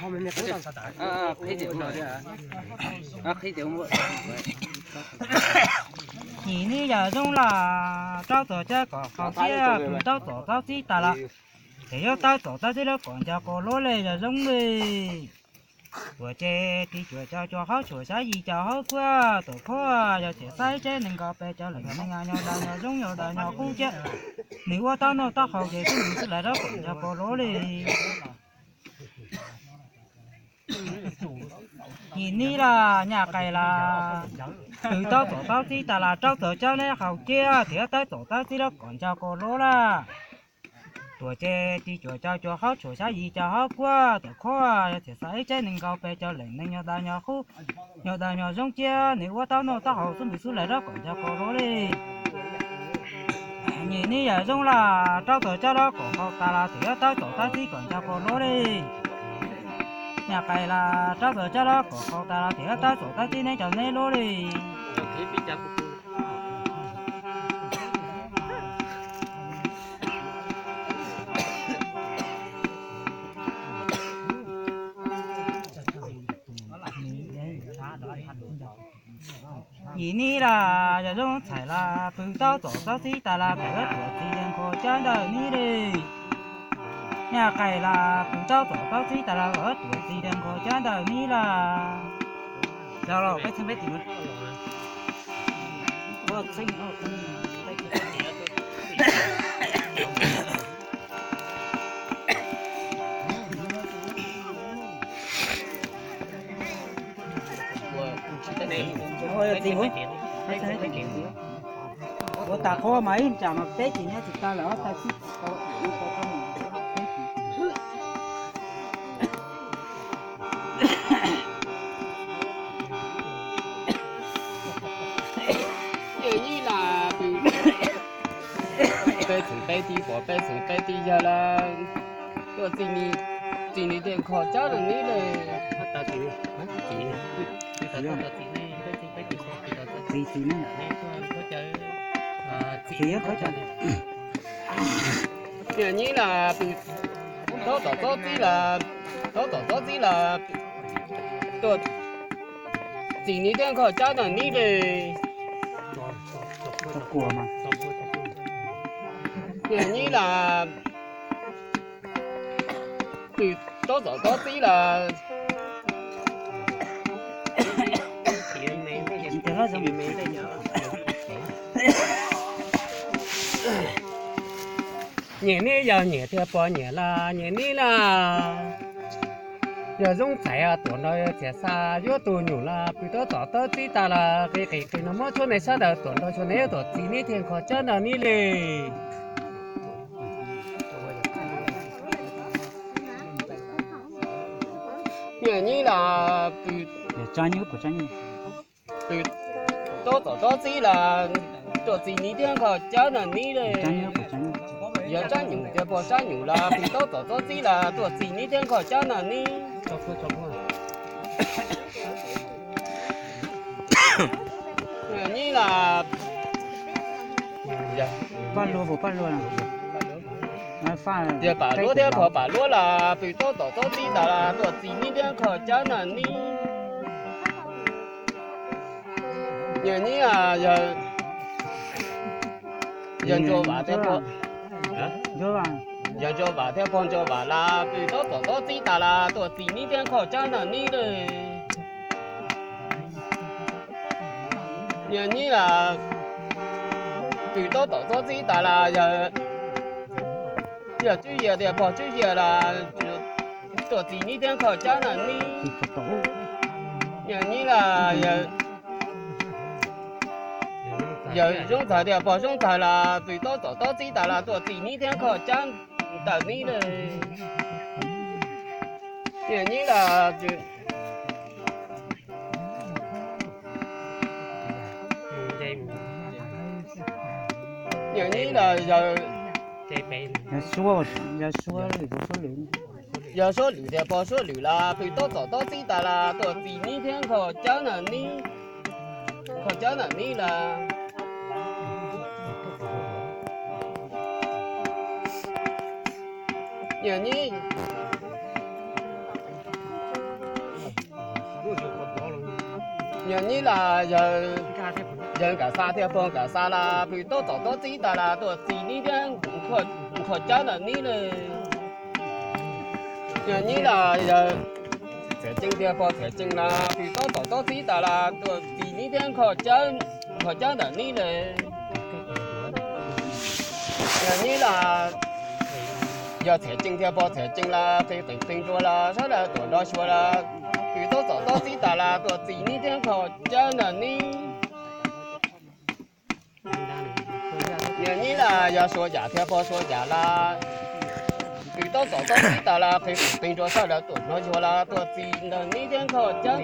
Nyim nib yawm Zoov Laj, rau txog cov kom haus thiab pw taub txom taub txib tas los, ces yuav taub txom taub txib lawm kom nco kos luab li yawm Zoov li. Tuam ces ris cuam cau cua haub tshuam xyab yim cau haub kuab tuam khuab yog txiav xab ib tseb nees nkaum peb cov leej neeg nyob dag nyob zoo nyob dag nyob qub thiab, nws ua taub noj taub haus ces xub nws xub lais rab kom nco kos luab li. Nyim nib laj, nyaj qais laj, pw taub txom taub txib tas los rau txog cov neb haus thiab thiab taub txom taub txib lawm kom nco kos luab laj. Tuam ces ris cuam cau cua haub tshuam xyab yim cau haub kuab tuam khuab yog txiav xab ib tseb nees nkaum peb cov leej neeg nyob dag nyob qub nyob dag nyob zoo thiab, nws ua taub noj taub haus xub nws xub lais rab kom nco kos luab li. Nyim nib yawm Zoov Laj, rau txog cov rab kom haus tas los thiab taub txom taub txib kom nco kos luab li. Nyaj qais laj, rau txog cov rab kom haus tas los thiab taub txom taub txib neb cov neb luab li. Nyim nib laj, yawm Zoov Txhais laj, pw taub txom taub txib tas los kawm tuam txiv deev kho cab ntawm nib li. Nyaj qais laj, pw taub txom taub txib tas los kawm tuam txiv deev kho cab ntawm nib laj. Los los peb txheej peb tim. Ua tas qhov mas ib tsam mas peb tsis nyob tsis tau lawm ob tag xwb. Yawm Nyiv Laj, peb txheej peb tib pom peb txheej peb tib yawg lawm, tuaj txi nis deev kho cab ntawm nib li. Txiv txiv ne, txiv yog kho cab. Yawm Nyiv Laj, pw taub txom taub txib lawm, taub txom taub txib lawm, tuaj txi nis deev kho cab ntawm nib li. Yawm Nyiv Laj, pw taub txom taub txib lawm, nyiam neb yog nyiam thiaj pom nyiam laj, nyiam neb laj. Yawm Zoov Txhais, tuam nraug yog txiav xa yuav tus nyuj laj, pw taub txom taub txib tas los qis qis qis no muab tshuab neb sab daws, tuam nraug tshuab neb yuav tuaj txi neb thiaj kho cab ntawm nib li. Yawm Nyiv Laj, pw taub txom taub txib lawm, tuaj txi nis deev kho cab ntawm nib li. Yawm Tsab Nyum thiaj pom Tsab Nyum laj, pw taub txom taub txib lawm, tuaj txi nis deev kho cab ntawm nib. Yawm Nyiv Laj, Paj Luab, Paj Luab, yawg Paj Luab thiaj pom Paj Luab laj, pw taub txom taub txib tas los tuaj txi nis deev kho cab ntawm nib. Yawm Nyiv, yawg Ntsuag Vam thiaj pom, yawg Ntsuag Vam thiaj pom Ntsuag Vam laj, pw taub txom taub txib tas los tuaj txi nis deev kho cab ntawm nib li. Yawm Nyiv Laj, pw taub txom taub txib tas los yawg, yawg Tswb Yias thiaj pom Tswb Yias laj, tuaj txi nis deev kho cab ntawm nib. Yawm Nyiv Laj, yawg Zoov Txhais thiaj pom Zoov Txhais laj, pw taub txom taub txib tas los tuaj txi nis deev kho cab ntawm nib li. Yawm Nyiv Laj, Yawm Nyiv Laj, yawg Suab Lwm thiaj pom Suab Lwm laj, pw taub txom taub txib tas los tuaj txi nis deev kho cab ntawm nib, kho cab ntawm nib laj. Yawm Nyiv, Nyuam nib las yawg Nkam Xa thiab pog Nkam Xa las pw taub txom taub txib tas las tuaj txi nib thiab nkhaus cawb ntawm nib lawm. Nyuam nib las yawg Txhiaj Ceeb thiab pog Txhiaj Ceeb las pw taub txom taub txib tas las tuaj txi nib thiab nkhaus cawb ntawm nib lawm. Nyuam nib las yawg Txhiaj Ceeb thiab pog Txhiaj Ceeb las qi qees qi nruas las sawv daws tuaj nrog xyuas las pw taub txom taub txib tas las tuaj txi nib thiab nkhaus cawb ntawm nib. Nyuam nib las yawg Suav Yam thiab pog Suav Yam las pw taub txom taub txib tas las qi qees qi nruas sawv daws tuaj nrog xyuas las tuaj txi ntawm nib thiab nkhaus cawb,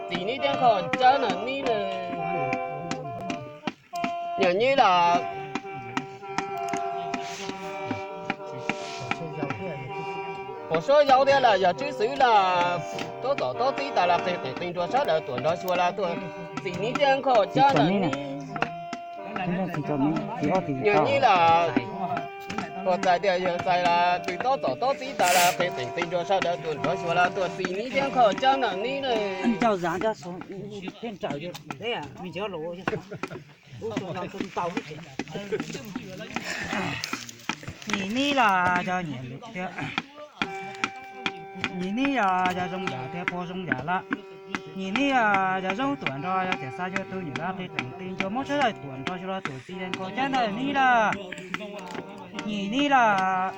txi nib thiab nkhaus cawb ntawm nib lawm. Nyuam nib las pog Suav Yau thiab las yawg Tswb Xwm las taub txom taub txib tas las qi qees qi nruas sawv daws tuaj nrog xyuas las tuaj txi nib thiab nkhaus cawb ntawm nib. Nyuam nib las pog Txais thiab yawg Txais las pw taub txom taub txib tas las qi qees qi nruas sawv daws tuaj nrog xyuas las tuaj txi nib thiab nkhaus cawb ntawm nib lawm. Nyuam nib las yawg Nyiam Lwm thiab, nyuam nib las yawg Zoo Yam thiab pog Zoo Yam las, nyuam nib las yawg Zoo tuaj nrog yawg Txhiaj Xa yawg tus nyuam las qi qees qi nruas muab sawv daws tuaj nrog xyuas las tuaj txi thiab nkhaus cawb ntawm nib lawm. Nyuam nib las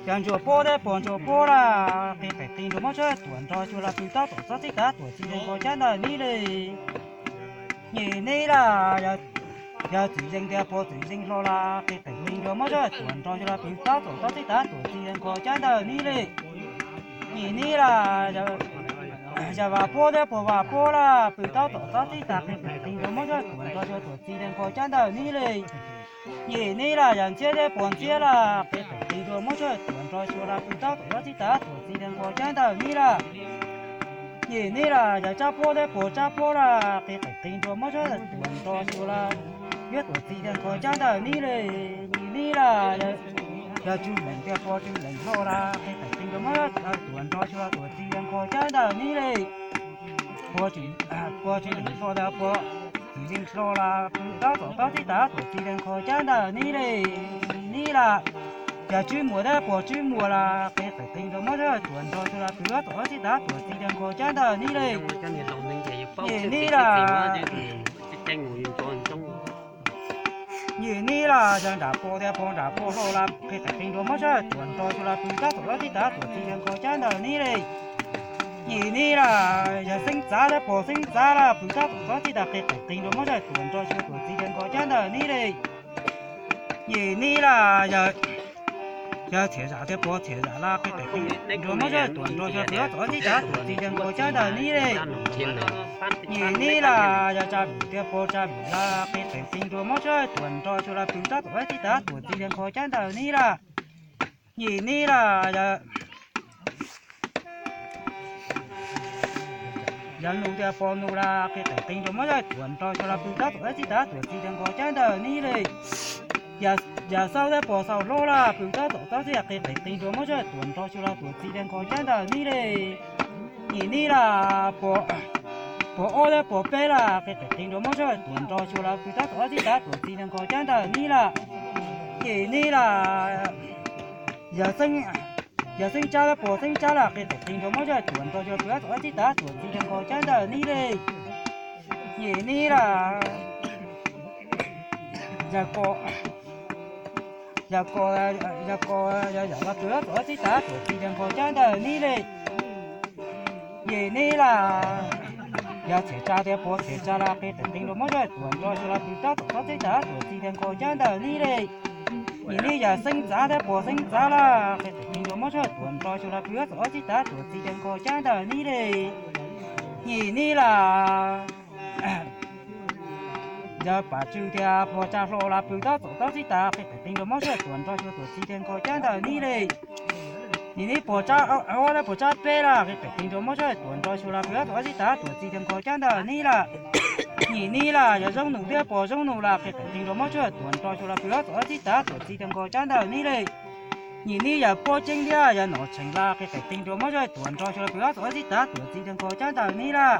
yawg Ntsuag Pob thiab pog Ntsuag Pob las qi qees qi nruas muab sawv daws tuaj nrog xyuas las pw taub txom taub txib tas tuaj txi thiab nkhaus cawb ntawm nib lawm. Nyuam nib las yawg Txwm Zeeg thiab pog Txwm Zeeg Hlo las qi qees qi nruas muab sawv daws tuaj nrog xyuas las pw taub txom taub txib tas tuaj txi thiab nkhaus cawb ntawm nib lawm. Nyuam nib las yawg Vam Pob thiab pog Vam Pob las pw taub txom taub txib tas qi qees qi nruas muab sawv daws tuaj nrog xyuas tuaj txi thiab nkhaus cawb ntawm nib lawm. Nyuam nib las yawg Ntxhiab thiab pog Ntxhiab las qi qees qi nruas muab sawv daws tuaj nrog xyuas las pw taub txom taub txib tas tuaj txi thiab nkhaus cawb ntawm nib lawm. Nyuam nib las yawg Tsab Pob thiab pog Tsab Pob las qi qees qi nruas muab sawv daws tuaj nrog xyuas las yuav tuaj txi thiab nkhaus cawb ntawm nib lawm. Nyuam nib las yawg Tswb Lees thiab pog Tswb Lees Hlo las qi qees qi nruas muab sawv daws tuaj nrog xyuas las tuaj txi thiab nkhaus cawb ntawm nib lawm. Pog Tswb Lees Hlo thiab pog Txwm Zeeg Hlo las pw taub txom taub txib tas tuaj txi thiab nkhaus cawb ntawm nib lawm. Nyuam nib las yawg Tswb Muas thiab pog Tswb Muas las qi qees qi nruas muab sawv daws tuaj nrog xyuas las pw taub txom taub txib tas tuaj txi thiab nkhaus cawb ntawm nib lawm. Nyuam nib las Nyuam nib las yawg Nram Pov thiab pog Nram Pov Hlau las qi qees qi nruas muab sawv daws tuaj nrog xyuas las pw taub txom taub txib tas tuaj txi thiab nkhaus cawb ntawm nib lawm. Nyuam nib las yawg Xeeb Txav thiab pog Xeeb Txav las pw taub txom taub txib tas qi qees qi nruas muab sawv daws tuaj nrog xyuas tuaj txi thiab nkhaus cawb ntawm nib lawm. Nyuam nib las yawg Txhiaj Zam thiab pog Txhiaj Zam las qi qees qi nruas muab sawv daws tuaj nrog xyuas pw taub txom taub txib tas tuaj txi thiab nkhaus cawb ntawm nib lawm. Nyuam nib las yawg Tsav Vwm thiab pog Tsav Vwm las qi qees qi nruas muab sawv daws tuaj nrog xyuas las pw taub txom taub txib tas tuaj txi thiab nkhaus cawb ntawm nib lawm. Nyuam nib las yawg Nus thiab pog Nus las qi qees qi nruas muab sawv daws tuaj nrog xyuas las pw taub txom taub txib tas tuaj txi thiab nkhaus cawb ntawm nib lawm. Yawg Xauj thiab pog Xauj Hlob las pw taub txom taub txib qi qees qi nruas muab sawv daws tuaj nrog xyuas las tuaj txi thiab nkhaus cawb ntawm nib lawm. Nyuam nib las pog Ob thiab pog Peb las qi qees qi nruas muab sawv daws tuaj nrog xyuas las pw taub txom taub txib tas tuaj txi thiab nkhaus cawb ntawm nib lawm. Nyuam nib las yawg Xeeb Tsab thiab pog Xeeb Tsab las qi qees qi nruas muab sawv daws tuaj nrog xyuas las pw taub txom taub txib tas tuaj txi thiab nkhaus cawb ntawm nib lawm. Nyuam nib las yawg Kos, yawg Kos, yawg Kos yawg Yam las pw taub txom taub txib tas tuaj txi thiab nkhaus cawb ntawm nib lawm. Nyuam nib las yawg Txhiaj Tsa thiab pog Txhiaj Tsa las qi qees qi nruas muab sawv daws tuaj nrog xyuas las pw taub txom taub txib tas tuaj txi thiab nkhaus cawb ntawm nib lawm. Nyuam nib yawg Xeeb Txav thiab pog Xeeb Txav las qi qees qi nruas muab sawv daws tuaj nrog xyuas las pw taub txom taub txib tas tuaj txi thiab nkhaus cawb ntawm nib lawm. Nyuam nib las yawg Pam Tswj thiab pog Tsab Hlau las pw taub txom taub txib tas qi qees qi nruas muab sawv daws tuaj nrog xyuas tuaj txi thiab nkhaus cawb ntawm nib lawm. Nyuam nib pog Tsab Ob thiab pog Tsab Peb las qi qees qi nruas muab sawv daws tuaj nrog xyuas las pw taub txom taub txib tas tuaj txi thiab nkhaus cawb ntawm nib lawm. Nyuam nib las yawg Zoo Nus thiab pog Zoo Nus las qi qees qi nruas muab sawv daws tuaj nrog xyuas las pw taub txom taub txib tas tuaj txi thiab nkhaus cawb ntawm nib lawm. Nyuam nib yawg Pob Ceeb thiab yawg Nom Tsheej las qi qees qi nruas muab sawv daws tuaj nrog xyuas las pw taub txom taub txib tas tuaj txi thiab nkhaus cawb ntawm nib lawm.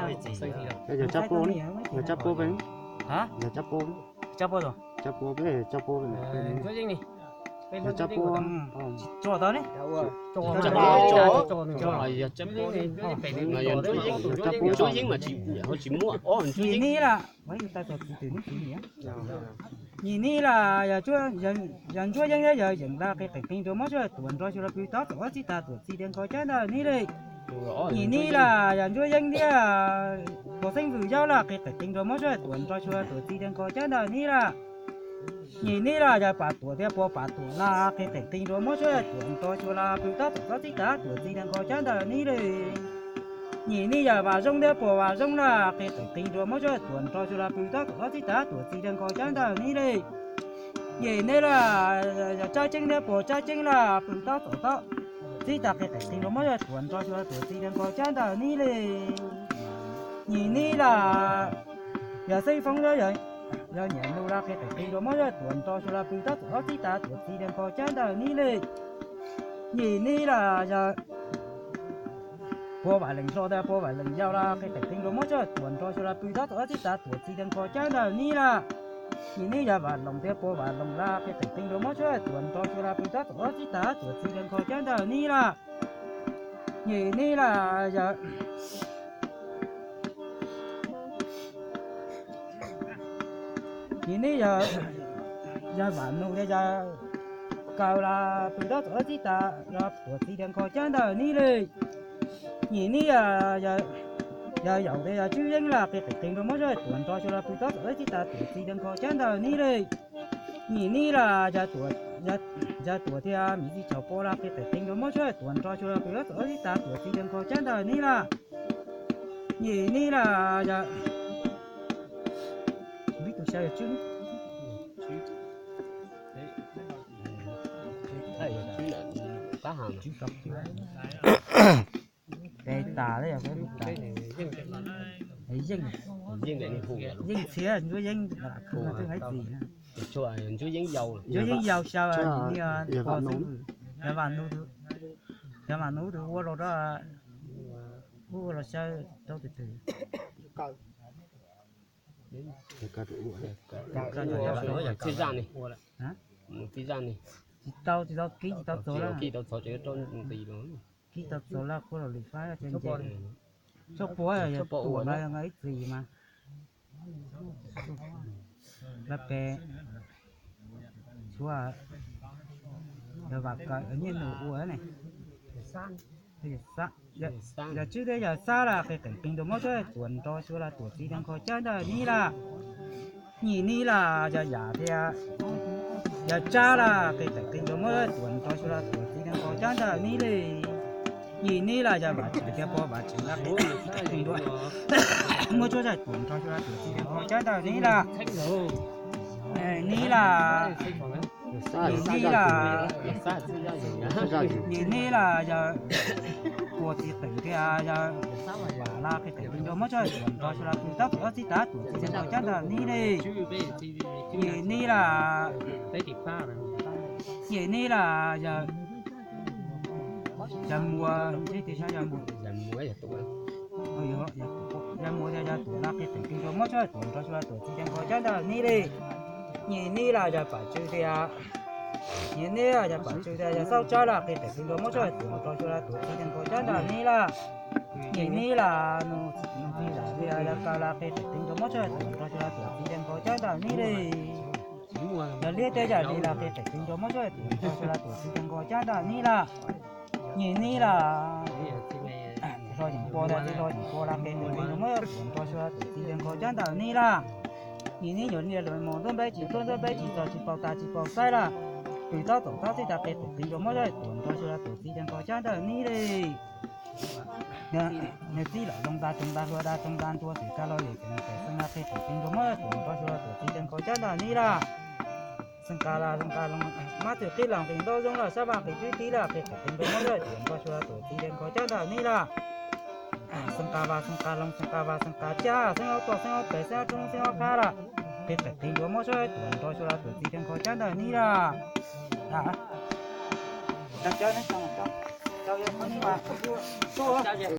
Yog Tsab Puab, yog Tsab Puab peb, yog Tsab Puab, Tsab Puab peb, Tsab Puab peb, yog Tsab Puab, tso tau ne, yog Tsab Puab, Ntsuab Yeeb mas tsis muaj, Ntsuab Yeeb mas tsis muaj. Nyim nib las yog Ntsuab Yeeb thiab yawg Yeem las qiv qeem qees dua muab suab tuam nrog xyuas los pw tob txom ob txhib tas tuam txi dee nkho cab ntawm nib li. Nyim nib las yog Ntsuab Yeeb thiab Puas Xeeb Vwm Yaub las qiv qeem qees dua muab suab tuam nrog xyuas los tuam txi dee nkho cab ntawm nib lawm. Nyim nib las yog Pam Tuam thiab Puas Pam Tuam las qiv qeem qees dua muab suab tuam nrog xyuas los pw tob txom ob txhib tas tuam txi dee nkho cab ntawm nib li. Nyim nib yog Vam Zoo thiab Puas Vam Zoo las qiv qeem qees dua muab suab tuam nrog xyuas los pw tob txom ob txhib tas tuam txi dee nkho cab ntawm nib li. Nyim nib las yog Tsab Ceeb thiab Puas Tsab Ceeb las pw tob txom ob txhib tas qiv qeem qees dua muab suab tuam nrog xyuas los tuam txi dee nkho cab ntawm nib li. Nyim nib las yog Xeeb Foob thiab yawg Nyam Nus las qiv qeem qees dua muab suab tuam nrog xyuas los pw tob txom ob txhib tas tuam txi dee nkho cab ntawm nib li. Nyim nib las yog Puas Vam Leem Hlo thiab Puas Vam Leem Yau las qiv qeem qees dua muab suab tuam nrog xyuas los pw tob txom ob txhib tas tuam txi dee nkho cab ntawm nib lawm. Nyim nib yog Vam Loos thiab Puas Vam Loos las qiv qeem qees dua muab suab tuam nrog xyuas los pw tob txom ob txhib tas tuam txi dee nkho cab ntawm nib lawm. Nyim nib las yog, nyim nib yog Vam Nus thiab yawg Kaus las pw tob txom ob txhib tas los tuam txi dee nkho cab ntawm nib li. Nyim nib yog Yaum thiab yawg Tswb Yeeb las qiv qeem qees dua muab suab tuam nrog xyuas los pw tob txom ob txhib tas tuam txi dee nkho cab ntawm nib li. Nyim nib las yog Tuam thiab Miv Txwj Tshau Pov las qiv qeem qees dua muab suab tuam nrog xyuas los pw tob txom ob txhib tas tuam txi dee nkho cab ntawm nib lawm. Nyim nib las yog, ib tug xyaw yog Tswb, Tswb Rov, Pes Tas, Yeej, Yeej Txhiab, Ntsuab Yeeb, Haiv Txim, Ntsuab Yeeb Yau xyaw, yog Vam Nus, yog Vam Nus tus ua los rau Ua los saib rau twg twg. Txij zaj ni, txij zaj ni. Tsis tau, tsis tau kib, tsis tau txog lawm. Kib tau txog ces rau nqis los. Kib tau txog lawm, khuab los lwm fab, txhob puas, yog puas mas ib txhis mas. Lawv pem tshuav yog Vam Kawm, Nyiaj Nus ua ne. Yog Tswb thiab yog Xab laj qi qeem qi nrug muab tsuab tuam nrog Xyuas Laj Tuam txiv deev qhov cab ntawm Nib laj. Nyim Nib laj yog Yam thiab yog Tsab laj qi qeem qi nrug muab tsuab tuam nrog Xyuas Laj Tuam txiv deev qhov cab ntawm Nib li. Nyim Nib laj yog Vam Tseem thiab Pog Vam Tseem laj qi qeem qi nrug muab tsuab txaij tuam nrog Xyuas Laj Tuam txiv deev qhov cab ntawm Nib laj. Nib laj, nyim Nib laj, nyim Nib laj yog Puas txiv qeem thiab yog Vam laj qi qeem qi nrug muab tsuab tuam nrog Xyuas Laj Tuam txiv deev qhov cab ntawm Nib li. Nyim Nib laj, nyim Nib laj yog Yam Muas, yog Muas thiab yog Tuam laj qi qeem qi nrug muab tsuab tuam nrog Xyuas Laj Tuam txiv deev qhov cab ntawm Nib li. Nyim Nib laj yog Pam Tsw thiab, nyim Nib laj yog Pam Tsw thiab yog Xauj Tsab laj qi qeem qi nrug muab tsuab tuam nrog Xyuas Laj Tuam txiv deev qhov cab ntawm Nib laj. Nyim Nib laj, Nus Txiv Zam thiab yog Kaw laj qi qeem qi nrug muab tsuab tuam nrog Xyuas Laj Tuam txiv deev qhov cab ntawm Nib li. Yog Liab thiab yog Li laj qi qeem qi nrug muab tsuab tuam nrog Xyuas Laj Tuam txiv deev qhov cab ntawm Nib laj. Nyim Nib laj, Hlo Yeem Pua thiab Txiv Hlo Yeem Pua laj qi qeem qi nrug muab tsuab tuam nrog Xyuas Laj Tuam txiv deev qhov cab ntawm Nib laj. Nyim Nib yog Niaj Lwm Mus Ntxuab Npeb Tsis Ntxuab Ntxuab Npeb Tsis Txog Tsis Paub Tas Tsis Paub Xaib laj, Pw Tob Txoom Tob Txij Tag qi qeem qi nrug muab tsuab tuam nrog Xyuas Laj Tuam txiv deev qhov cab ntawm Nib li. Nws Txib Lom Zoo Nta Tsoom Nta Hlua Nta Tsoom Nta Ntua Xwm Ka Los Yim Xeem Xeem Xeem laj qi qeem qi nrug muab tsuab tuam nrog Xyuas Laj Tuam txiv deev qhov cab ntawm Nib laj. Xeem Ka Las Xeem Ka Loos Mab Txwm Qib Las Nqis Ntaub Zoo Laj Sab Vaj Nqis Tswb Tib laj qi qeem qi nrug muab tsuab tuam nrog Xyuas Laj Tuam txiv deev qhov cab ntawm Nib laj. Xeem Ka Vas Xeem Ka Loos Xeem Ka Vas Xeem Ka Cab Xeeb Ob Tuam Xeeb Ob Pem Xeeb Ob Roob Xeeb Ob Qab laj qi qeem qi nrug muab tsuab tuam nrog Xyuas Laj Tuam txiv deev qhov cab ntawm Nib laj.